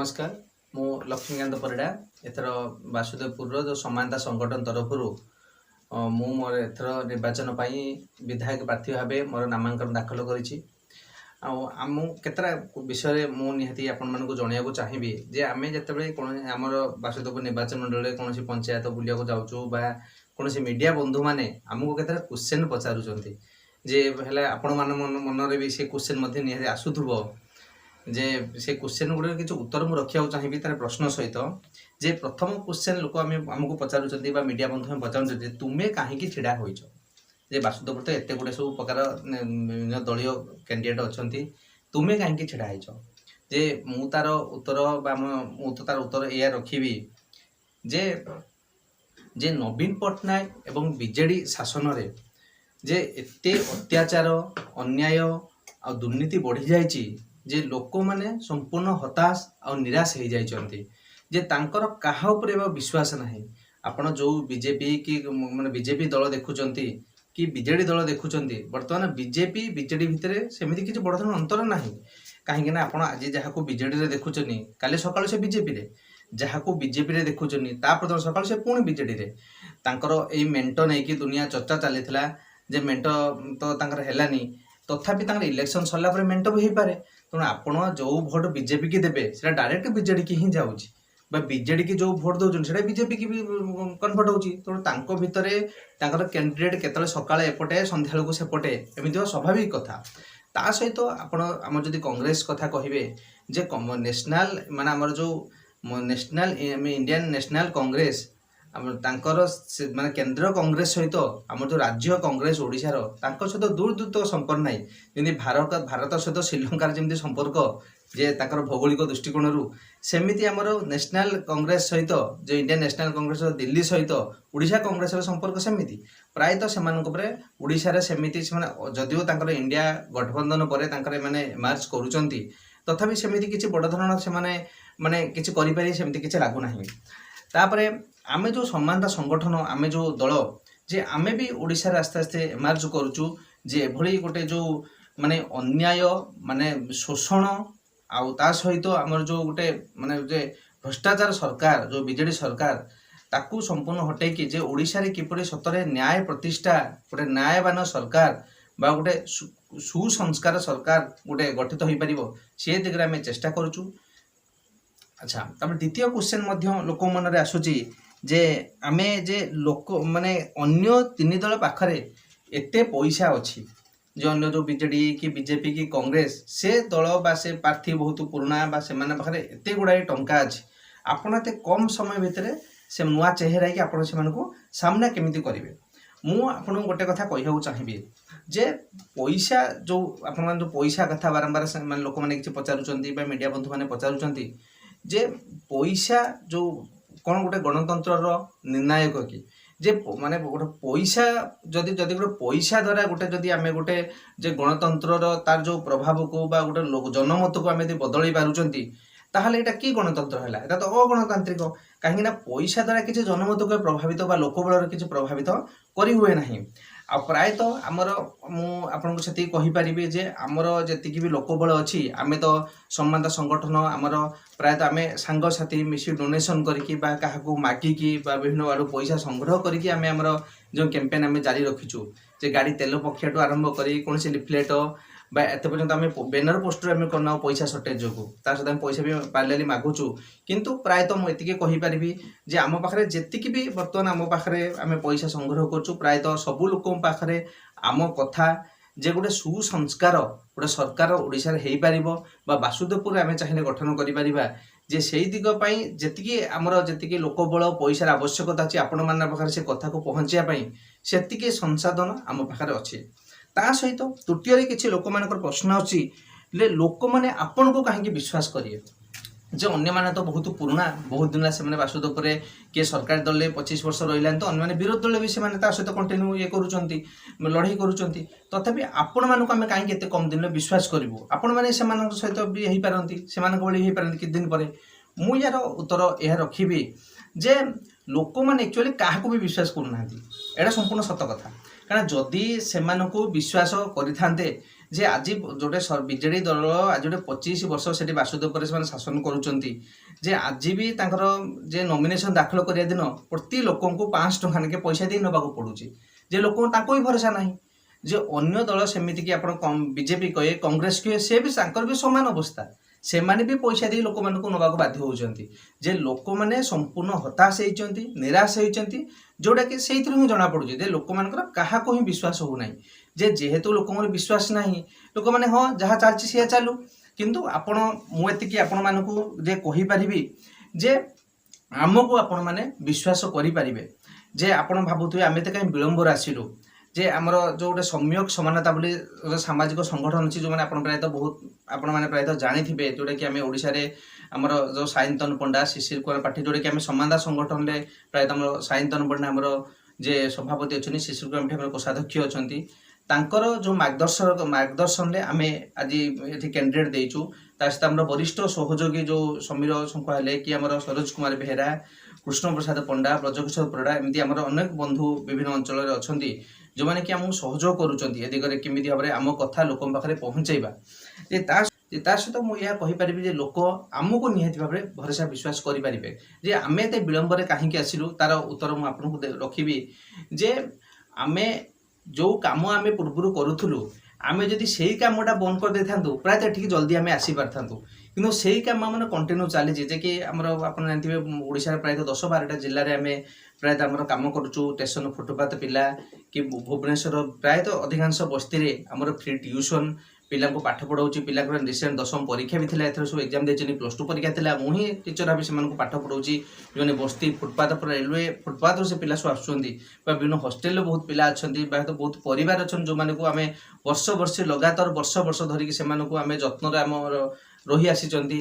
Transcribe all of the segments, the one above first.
ନମସ୍କାର, ମୁଁ ଲକ୍ଷ୍ମୀକାନ୍ତ ପରିଡ଼ା। ଏଥର ବାସୁଦେବପୁରର ଯେଉଁ ସମାନତା ସଂଗଠନ ତରଫରୁ ମୁଁ ମୋର ଏଥର ନିର୍ବାଚନ ପାଇଁ ବିଧାୟକ ପ୍ରାର୍ଥୀ ଭାବେ ମୋର ନାମାଙ୍କନ ଦାଖଲ କରିଛି। ଆଉ ଆମ କେତେଟା ବିଷୟରେ ମୁଁ ନିହାତି ଆପଣମାନଙ୍କୁ ଜଣାଇବାକୁ ଚାହିଁବି ଯେ ଆମେ ଯେତେବେଳେ କୌଣସି ଆମର ବାସୁଦେବପୁର ନିର୍ବାଚନ ମଣ୍ଡଳୀରେ କୌଣସି ପଞ୍ଚାୟତ ବୁଲିବାକୁ ଯାଉଛୁ ବା କୌଣସି ମିଡ଼ିଆ ବନ୍ଧୁମାନେ ଆମକୁ କେତେଟା କ୍ୱେଶ୍ଚନ୍ ପଚାରୁଛନ୍ତି ଯେ ହେଲେ ଆପଣମାନ ମନରେ ବି ସେ କ୍ୱେଶ୍ଚନ୍ ମଧ୍ୟ ନିହାତି ଆସୁଥିବ ଯେ ସେ କ୍ୱେଶ୍ଚନ୍ ଗୁଡ଼ିକର କିଛି ଉତ୍ତର ମୁଁ ରଖିବାକୁ ଚାହିଁବି ତାର ପ୍ରଶ୍ନ ସହିତ। ଯେ ପ୍ରଥମ କ୍ୱେଶ୍ଚନ୍ ଲୋକ ଆମକୁ ପଚାରୁଛନ୍ତି ବା ମିଡ଼ିଆ ବନ୍ଧୁ ପଚାରୁଛନ୍ତି ଯେ ତୁମେ କାହିଁକି ଛିଡ଼ା ହୋଇଛ, ଯେ ବାସୁଦେବପୁର ତ ଏତେ ଗୁଡ଼ିଏ ସବୁ ପ୍ରକାର ବିଭିନ୍ନ ଦଳୀୟ କ୍ୟାଣ୍ଡିଡେଟ୍ ଅଛନ୍ତି, ତୁମେ କାହିଁକି ଛିଡ଼ା ହେଇଛ? ଯେ ମୁଁ ତାର ଉତ୍ତର ବା ମୁଁ ତ ତାର ଉତ୍ତର ଏଇଆ ରଖିବି ଯେ ଯେ ନବୀନ ପଟ୍ଟନାୟକ ଏବଂ ବିଜେଡ଼ି ଶାସନରେ ଯେ ଏତେ ଅତ୍ୟାଚାର, ଅନ୍ୟାୟ ଆଉ ଦୁର୍ନୀତି ବଢ଼ିଯାଇଛି ଯେ ଲୋକମାନେ ସମ୍ପୂର୍ଣ୍ଣ ହତାଶ ଆଉ ନିରାଶ ହେଇଯାଇଛନ୍ତି, ଯେ ତାଙ୍କର କାହା ଉପରେ ଏବେ ଆଉ ବିଶ୍ୱାସ ନାହିଁ। ଆପଣ ଯେଉଁ ବିଜେପି କି ମାନେ ବିଜେପି ଦଳ ଦେଖୁଛନ୍ତି କି ବିଜେଡ଼ି ଦଳ ଦେଖୁଛନ୍ତି, ବର୍ତ୍ତମାନ ବିଜେପି ବିଜେଡ଼ି ଭିତରେ ସେମିତି କିଛି ବଡ଼ ଧରଣର ଅନ୍ତର ନାହିଁ। କାହିଁକି ନା ଆପଣ ଆଜି ଯାହାକୁ ବିଜେଡ଼ିରେ ଦେଖୁଛନ୍ତି, କାଲି ସକାଳୁ ସେ ବିଜେପିରେ, ଯାହାକୁ ବିଜେପିରେ ଦେଖୁଛନ୍ତି, ତା ପରଦିନ ସକାଳୁ ସେ ପୁଣି ବିଜେଡ଼ିରେ। ତାଙ୍କର ଏଇ ମେଣ୍ଟ ନେଇକି ଦୁନିଆ ଚର୍ଚ୍ଚା ଚାଲିଥିଲା ଯେ ମେଣ୍ଟ ତ ତାଙ୍କର ହେଲାନି, ତଥାପି ତାଙ୍କର ଇଲେକ୍ସନ୍ ସରିଲା ପରେ ମେଣ୍ଟ ବି ହେଇପାରେ। ତେଣୁ ଆପଣ ଯେଉଁ ଭୋଟ ବିଜେପିକି ଦେବେ, ସେଇଟା ଡାଇରେକ୍ଟ ବିଜେଡ଼ିକି ହିଁ ଯାଉଛି ବା ବିଜେଡ଼ିକି ଯେଉଁ ଭୋଟ ଦେଉଛନ୍ତି, ସେଇଟା ବିଜେପିକି ବି କନଭର୍ଟ ହେଉଛି। ତେଣୁ ତାଙ୍କ ଭିତରେ ତାଙ୍କର କ୍ୟାଣ୍ଡିଡେଟ୍ କେତେବେଳେ ସକାଳେ ଏପଟେ, ସନ୍ଧ୍ୟାବେଳକୁ ସେପଟେ, ଏମିତି ହେବା ସ୍ୱାଭାବିକ କଥା। ତା ସହିତ ଆପଣ ଆମର ଯଦି କଂଗ୍ରେସ କଥା କହିବେ ଯେ ନ୍ୟାସନାଲ ମାନେ ଆମର ଯେଉଁ ନ୍ୟାସନାଲ ଇଣ୍ଡିଆନ୍ ନ୍ୟାସନାଲ କଂଗ୍ରେସ, ଆମର ତାଙ୍କର ସେ ମାନେ କେନ୍ଦ୍ର କଂଗ୍ରେସ ସହିତ ଆମର ଯେଉଁ ରାଜ୍ୟ କଂଗ୍ରେସ ଓଡ଼ିଶାର, ତାଙ୍କ ସହିତ ଦୂର ଦୂର ସମ୍ପର୍କ ନାହିଁ। ଯେମିତି ଭାରତ ସହିତ ଶ୍ରୀଲଙ୍କାର ଯେମିତି ସମ୍ପର୍କ ଯେ ତାଙ୍କର ଭୌଗୋଳିକ ଦୃଷ୍ଟିକୋଣରୁ, ସେମିତି ଆମର ନ୍ୟାସନାଲ କଂଗ୍ରେସ ସହିତ ଯେ ଇଣ୍ଡିଆନ୍ ନ୍ୟାସନାଲ କଂଗ୍ରେସ ଦିଲ୍ଲୀ ସହିତ ଓଡ଼ିଶା କଂଗ୍ରେସର ସମ୍ପର୍କ ସେମିତି। ପ୍ରାୟତଃ ସେମାନଙ୍କ ଉପରେ ଓଡ଼ିଶାରେ ସେମିତି ସେମାନେ ଯଦିଓ ତାଙ୍କର ଇଣ୍ଡିଆ ଗଠବନ୍ଧନ ପରେ ତାଙ୍କର ଏମାନେ ମାର୍ଚ୍ଚ କରୁଛନ୍ତି, ତଥାପି ସେମିତି କିଛି ବଡ଼ ଧରଣର ସେମାନେ ମାନେ କିଛି କରିପାରିବେ ସେମିତି କିଛି ଲାଗୁନାହିଁ। ତାପରେ ଆମେ ଯେଉଁ ସମାନତା ସଂଗଠନ, ଆମେ ଯେଉଁ ଦଳ, ଯେ ଆମେ ବି ଓଡ଼ିଶାରେ ଆସ୍ତେ ଆସ୍ତେ ଏମାର୍ଜ କରୁଛୁ ଯେ ଏଭଳି ଗୋଟେ ଯେଉଁ ମାନେ ଅନ୍ୟାୟ, ମାନେ ଶୋଷଣ ଆଉ ତା ସହିତ ଆମର ଯେଉଁ ଗୋଟେ ମାନେ ଯେ ଭ୍ରଷ୍ଟାଚାର ସରକାର, ଯେଉଁ ବିଜେଡ଼ି ସରକାର, ତାକୁ ସମ୍ପୂର୍ଣ୍ଣ ହଟେଇକି ଯେ ଓଡ଼ିଶାରେ କିପରି ସତରେ ନ୍ୟାୟ ପ୍ରତିଷ୍ଠା, ଗୋଟେ ନ୍ୟାୟବାନ ସରକାର ବା ଗୋଟେ ସୁସଂସ୍କାର ସରକାର ଗୋଟେ ଗଠିତ ହୋଇପାରିବ, ସେ ଦିଗରେ ଆମେ ଚେଷ୍ଟା କରୁଛୁ। ଆଚ୍ଛା, ତାପରେ ଦ୍ୱିତୀୟ କ୍ୱେଶ୍ଚନ୍ ମଧ୍ୟ ଲୋକ ମନରେ ଆସୁଛି ଯେ ଆମେ ଯେ ଲୋକ ମାନେ ଅନ୍ୟ ତିନି ଦଳ ପାଖରେ ଏତେ ପଇସା ଅଛି ଯେ ଅନ୍ୟ ଯେଉଁ ବିଜେଡ଼ି କି ବିଜେପି କି କଂଗ୍ରେସ, ସେ ଦଳ ବା ସେ ପ୍ରାର୍ଥୀ ବହୁତ ପୁରୁଣା ବା ସେମାନଙ୍କ ପାଖରେ ଏତେ ଗୁଡ଼ାଏ ଟଙ୍କା ଅଛି, ଆପଣ ଏତେ କମ୍ ସମୟ ଭିତରେ ସେ ନୂଆ ଚେହେରା ହେଇକି ଆପଣ ସେମାନଙ୍କୁ ସାମ୍ନା କେମିତି କରିବେ? ମୁଁ ଆପଣଙ୍କୁ ଗୋଟେ କଥା କହିବାକୁ ଚାହିଁବି ଯେ ପଇସା ଯେଉଁ ଆପଣମାନେ ଯେଉଁ ପଇସା କଥା ବାରମ୍ବାର ମାନେ ଲୋକମାନେ କିଛି ପଚାରୁଛନ୍ତି ବା ମିଡ଼ିଆ ବନ୍ଧୁମାନେ ପଚାରୁଛନ୍ତି ଯେ ପଇସା ଯେଉଁ କ'ଣ ଗୋଟେ ଗଣତନ୍ତ୍ରର ନିର୍ଣ୍ଣାୟକ କି? ଯେ ମାନେ ଗୋଟେ ପଇସା ଯଦି ଯଦି ଗୋଟେ ପଇସା ଦ୍ୱାରା ଗୋଟେ ଯଦି ଆମେ ଗୋଟେ ଯେ ଗଣତନ୍ତ୍ରର ତାର ଯେଉଁ ପ୍ରଭାବକୁ ବା ଗୋଟେ ଜନମତକୁ ଆମେ ଯଦି ବଦଳେଇ ପାରୁଛନ୍ତି, ତାହେଲେ ଏଇଟା କି ଗଣତନ୍ତ୍ର ହେଲା? ଏଇଟା ତ ଅଗଣତାନ୍ତ୍ରିକ। କାହିଁକି ନା ପଇସା ଦ୍ୱାରା କିଛି ଜନମତକୁ ପ୍ରଭାବିତ ବା ଲୋକବଳରେ କିଛି ପ୍ରଭାବିତ କରି ହୁଏ ନାହିଁ। ଆଉ ପ୍ରାୟତଃ ଆମର ମୁଁ ଆପଣଙ୍କୁ ସେତିକି କହିପାରିବି ଯେ ଆମର ଯେତିକି ବି ଲୋକବଳ ଅଛି, ଆମେ ତ ସମାନତା ସଂଗଠନ, ଆମର ପ୍ରାୟତଃ ଆମେ ସାଙ୍ଗସାଥି ମିଶି ଡୋନେସନ୍ କରିକି ବା କାହାକୁ ମାଗିକି ବା ବିଭିନ୍ନ ଆଡ଼ୁ ପଇସା ସଂଗ୍ରହ କରିକି ଆମେ ଆମର ଯେଉଁ କ୍ୟାମ୍ପେନ୍ ଆମେ ଜାରି ରଖିଛୁ ଯେ ଗାଡ଼ି ତେଲ ପଖିଆଠୁ ଆରମ୍ଭ କରି କୌଣସି ଲିଫଲେଟ୍ ବା ଏତେ ପର୍ଯ୍ୟନ୍ତ ଆମେ ବ୍ୟାନର ପୋଷ୍ଟର ଆମେ କରୁନାହୁଁ ପଇସା ସର୍ଟେଜ୍ ଯୋଗୁଁ। ତା ସହିତ ଆମେ ପଇସା ବି ପାରାଲାଲି ମାଗୁଛୁ। କିନ୍ତୁ ପ୍ରାୟତଃ ମୁଁ ଏତିକି କହିପାରିବି ଯେ ଆମ ପାଖରେ ଯେତିକି ବି ବର୍ତ୍ତମାନ ଆମ ପାଖରେ ଆମେ ପଇସା ସଂଗ୍ରହ କରୁଛୁ, ପ୍ରାୟତଃ ସବୁ ଲୋକଙ୍କ ପାଖରେ ଆମ କଥା ଯେ ଗୋଟେ ସୁସଂସ୍କାର ଗୋଟେ ସରକାର ଓଡ଼ିଶାରେ ହେଇପାରିବ ବା ବାସୁଦେବପୁରରେ ଆମେ ଚାହିଁଲେ ଗଠନ କରିପାରିବା, ଯେ ସେଇ ଦିଗ ପାଇଁ ଯେତିକି ଆମର ଯେତିକି ଲୋକବଳ, ପଇସାର ଆବଶ୍ୟକତା ଅଛି, ଆପଣମାନଙ୍କ ପାଖରେ ସେ କଥାକୁ ପହଞ୍ଚିବା ପାଇଁ ସେତିକି ସଂସାଧନ ଆମ ପାଖରେ ଅଛି। ତା ସହିତ ତୃତୀୟରେ କିଛି ଲୋକମାନଙ୍କର ପ୍ରଶ୍ନ ଅଛି ଯେ ଲୋକମାନେ ଆପଣଙ୍କୁ କାହିଁକି ବିଶ୍ୱାସ କରିବେ, ଯେ ଅନ୍ୟମାନେ ତ ବହୁତ ପୁରୁଣା, ବହୁତ ଦିନ ହେଲା ସେମାନେ ବାସୁଦେବପୁରରେ, କିଏ ସରକାରୀ ଦଳରେ 25 ବର୍ଷ ରହିଲାଣି ତ ଅନ୍ୟମାନେ ବିରୋଧୀ ଦଳରେ ବି ସେମାନେ ତା ସହିତ କଣ୍ଟିନ୍ୟୁ ଇଏ କରୁଛନ୍ତି, ଲଢ଼େଇ କରୁଛନ୍ତି, ତଥାପି ଆପଣମାନଙ୍କୁ ଆମେ କାହିଁକି ଏତେ କମ୍ ଦିନରେ ବିଶ୍ୱାସ କରିବୁ? ଆପଣମାନେ ସେମାନଙ୍କ ସହିତ ବି ହେଇପାରନ୍ତି, ସେମାନଙ୍କ ଭଳି ହେଇପାରନ୍ତି କିଛି ଦିନ ପରେ। ମୁଁ ୟାର ଉତ୍ତର ଏହା ରଖିବି ଯେ ଲୋକମାନେ ଆକ୍ଚୁଆଲି କାହାକୁ ବି ବିଶ୍ୱାସ କରୁନାହାନ୍ତି। ଏଇଟା ସମ୍ପୂର୍ଣ୍ଣ ସତ କଥା। କାରଣ ଯଦି ସେମାନଙ୍କୁ ବିଶ୍ୱାସ କରିଥାନ୍ତେ ଯେ ଆଜି ଗୋଟେ ବିଜେଡ଼ି ଦଳ ଆଜି ଗୋଟେ 25 ବର୍ଷ ସେଠି ବାସୁଦେବପୁରରେ ସେମାନେ ଶାସନ କରୁଛନ୍ତି, ଯେ ଆଜି ବି ତାଙ୍କର ଯେ ନମିନେସନ୍ ଦାଖଲ କରିବା ଦିନ ପ୍ରତି ଲୋକଙ୍କୁ 500 ଟଙ୍କା ଲେଖେ ପଇସା ଦେଇ ନେବାକୁ ପଡ଼ୁଛି, ଯେ ଲୋକଙ୍କୁ ତାଙ୍କୁ ବି ଭରସା ନାହିଁ। ଯେ ଅନ୍ୟ ଦଳ ସେମିତିକି ଆପଣ ବିଜେପି କହେ, କଂଗ୍ରେସ କହେ, ସେ ବି ତାଙ୍କର ବି ସମାନ ଅବସ୍ଥା। ସେମାନେ ବି ପଇସା ଦେଇ ଲୋକମାନଙ୍କୁ ନେବାକୁ ବାଧ୍ୟ ହେଉଛନ୍ତି। ଯେ ଲୋକମାନେ ସମ୍ପୂର୍ଣ୍ଣ ହତାଶ ହେଇଛନ୍ତି, ନିରାଶ ହେଇଛନ୍ତି, ଯେଉଁଟାକି ସେଇଥିରୁ ହିଁ ଜଣାପଡ଼ୁଛି ଯେ ଲୋକମାନଙ୍କର କାହାକୁ ହିଁ ବିଶ୍ୱାସ ହେଉନାହିଁ। ଯେ ଯେହେତୁ ଲୋକଙ୍କର ବିଶ୍ୱାସ ନାହିଁ, ଲୋକମାନେ ହଁ ଯାହା ଚାଲିଛି ସେୟା ଚାଲୁ। କିନ୍ତୁ ଆପଣ ମୁଁ ଏତିକି ଆପଣମାନଙ୍କୁ ଯେ କହିପାରିବି ଯେ ଆମକୁ ଆପଣମାନେ ବିଶ୍ୱାସ କରିପାରିବେ। ଯେ ଆପଣ ଭାବୁଥିବେ ଆମେ ତ କାହିଁ ବିଳମ୍ବରେ ଆସିଲୁ। ଯେ ଆମର ଯେଉଁ ଗୋଟେ ସମ୍ୟକ ସମାନତା ବୋଲି ଗୋଟେ ସାମାଜିକ ସଂଗଠନ ଅଛି, ଯେଉଁମାନେ ଆପଣ ପ୍ରାୟତଃ ବହୁତ ଆପଣମାନେ ପ୍ରାୟତଃ ଜାଣିଥିବେ, ଯେଉଁଟାକି ଆମେ ଓଡ଼ିଶାରେ ଆମର ଯେଉଁ ସାୟନ୍ତନ ପଣ୍ଡା, ଶିଶିର କୁମାର ପାଠୀ, ଯେଉଁଟାକି ଆମେ ସମାନତା ସଂଗଠନରେ ପ୍ରାୟତଃ ଆମର ସାୟନ୍ତନ ପଣ୍ଡା ଆମର ଯେ ସଭାପତି ଅଛନ୍ତି, ଶିଶିର କୁମାର ପାଠୀ ଆମର କୋଷାଧ୍ୟକ୍ଷ ଅଛନ୍ତି। ତାଙ୍କର ଯେଉଁ ମାର୍ଗଦର୍ଶନରେ ଆମେ ଆଜି ଏଠି କ୍ୟାଣ୍ଡିଡେଟ୍ ଦେଇଛୁ। ତା ସହିତ ଆମର ବରିଷ୍ଠ ସହଯୋଗୀ ଯେଉଁ ସମୀର ଶଙ୍ଖୁଆ ହେଲେ କି ଆମର ସରୋଜ କୁମାର ବେହେରା, କୃଷ୍ଣ ପ୍ରସାଦ ପଣ୍ଡା, ବ୍ରଜକିଶୋର ପରିଡ଼ା, ଏମିତି ଆମର ଅନେକ ବନ୍ଧୁ ବିଭିନ୍ନ ଅଞ୍ଚଳରେ ଅଛନ୍ତି, ଯେଉଁମାନେ କି ଆମକୁ ସହଯୋଗ କରୁଛନ୍ତି ଏ ଦିଗରେ, କେମିତି ଭାବରେ ଆମ କଥା ଲୋକଙ୍କ ପାଖରେ ପହଞ୍ଚେଇବା। ଯେ ତା ସହିତ ମୁଁ ଏହା କହିପାରିବି ଯେ ଲୋକ ଆମକୁ ନିହାତି ଭାବରେ ଭରସା ବିଶ୍ୱାସ କରିପାରିବେ। ଯେ ଆମେ ଏତେ ବିଳମ୍ବରେ କାହିଁକି ଆସିଲୁ, ତାର ଉତ୍ତର ମୁଁ ଆପଣଙ୍କୁ ରଖିବି ଯେ ଆମେ ଯେଉଁ କାମ ଆମେ ପୂର୍ବରୁ କରୁଥିଲୁ, ଆମେ ଯଦି ସେଇ କାମଟା ବନ୍ଦ କରିଦେଇଥାନ୍ତୁ, ପ୍ରାୟତଃ ଏଠିକି ଜଲ୍ଦି ଆମେ ଆସିପାରିଥାନ୍ତୁ। କିନ୍ତୁ ସେଇ କାମ ଆମର କଣ୍ଟିନ୍ୟୁ ଚାଲିଛି। ଯେ କି ଆମର ଆପଣ ଜାଣିଥିବେ, ଓଡ଼ିଶାର ପ୍ରାୟତଃ 10-12ଟା ଜିଲ୍ଲାରେ ଆମେ ପ୍ରାୟତଃ ଆମର କାମ କରୁଛୁ। ଷ୍ଟେସନ ଫୁଟପାଥ ପିଲା କି ଭୁବନେଶ୍ୱର ପ୍ରାୟତଃ ଅଧିକାଂଶ ବସ୍ତିରେ ଆମର ଫ୍ରି ଟ୍ୟୁସନ୍ ପିଲାଙ୍କୁ ପାଠ ପଢ଼ାଉଛି। ପିଲାଙ୍କର ରିସେଣ୍ଟ ଦଶମ ପରୀକ୍ଷା ବି ଥିଲା, ଏଥର ସବୁ ଏକ୍ଜାମ୍ ଦେଇଛନ୍ତି, +2 ପରୀକ୍ଷା ଥିଲା। ମୁଁ ହିଁ ଟିଚର ଭାବେ ସେମାନଙ୍କୁ ପାଠ ପଢ଼ାଉଛି। ଯେଉଁମାନେ ବସ୍ତି ଫୁଟପାଥ ପରେ, ରେଲୱେ ଫୁଟପାଥରୁ ସେ ପିଲା ସବୁ ଆସୁଛନ୍ତି ବା ବିଭିନ୍ନ ହଷ୍ଟେଲରେ ବହୁତ ପିଲା ଅଛନ୍ତି ବା ତ ବହୁତ ପରିବାର ଅଛନ୍ତି, ଯେଉଁମାନଙ୍କୁ ଆମେ ବର୍ଷ ବର୍ଷ ଲଗାତାର ବର୍ଷ ବର୍ଷ ଧରିକି ସେମାନଙ୍କୁ ଆମେ ଯତ୍ନରେ ଆମର ରହି ଆସିଛନ୍ତି।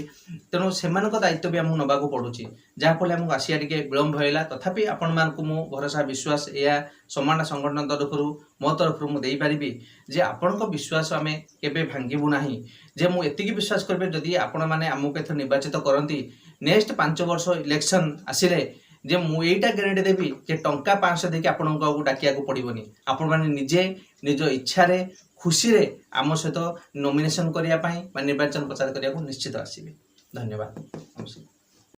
ତେଣୁ ସେମାନଙ୍କ ଦାୟିତ୍ୱ ବି ଆମକୁ ନେବାକୁ ପଡ଼ୁଛି, ଯାହାଫଳରେ ଆମକୁ ଆସିବା ଟିକେ ବିଳମ୍ବ ହେଲା। ତଥାପି ଆପଣମାନଙ୍କୁ ମୁଁ ଭରସା ବିଶ୍ୱାସ ଏହା ସମାନ ସଂଗଠନ ତରଫରୁ, ମୋ ତରଫରୁ ମୁଁ ଦେଇପାରିବି ଯେ ଆପଣଙ୍କ ବିଶ୍ୱାସ ଆମେ କେବେ ଭାଙ୍ଗିବୁ ନାହିଁ। ଯେ ମୁଁ ଏତିକି ବିଶ୍ୱାସ କରିବି, ଯଦି ଆପଣମାନେ ଆମକୁ ଏଥର ନିର୍ବାଚିତ କରନ୍ତି, ନେକ୍ସଟ 5 ବର୍ଷ ଇଲେକ୍ସନ୍ ଆସିଲେ ଯେ ମୁଁ ଏଇଟା ଗ୍ୟାରେଣ୍ଟି ଦେବି ଯେ ଟଙ୍କା 500 ଦେଇକି ଆପଣଙ୍କୁ ଆଉ ଡାକିବାକୁ ପଡ଼ିବନି। ଆପଣମାନେ ନିଜେ ନିଜ ଇଚ୍ଛାରେ ଖୁସିରେ ଆମ ସହିତ ନମିନେସନ୍ କରିବା ପାଇଁ ବା ନିର୍ବାଚନ ପ୍ରଚାର କରିବାକୁ ନିଶ୍ଚିତ ଆସିବେ। ଧନ୍ୟବାଦ, ନମସ୍କାର।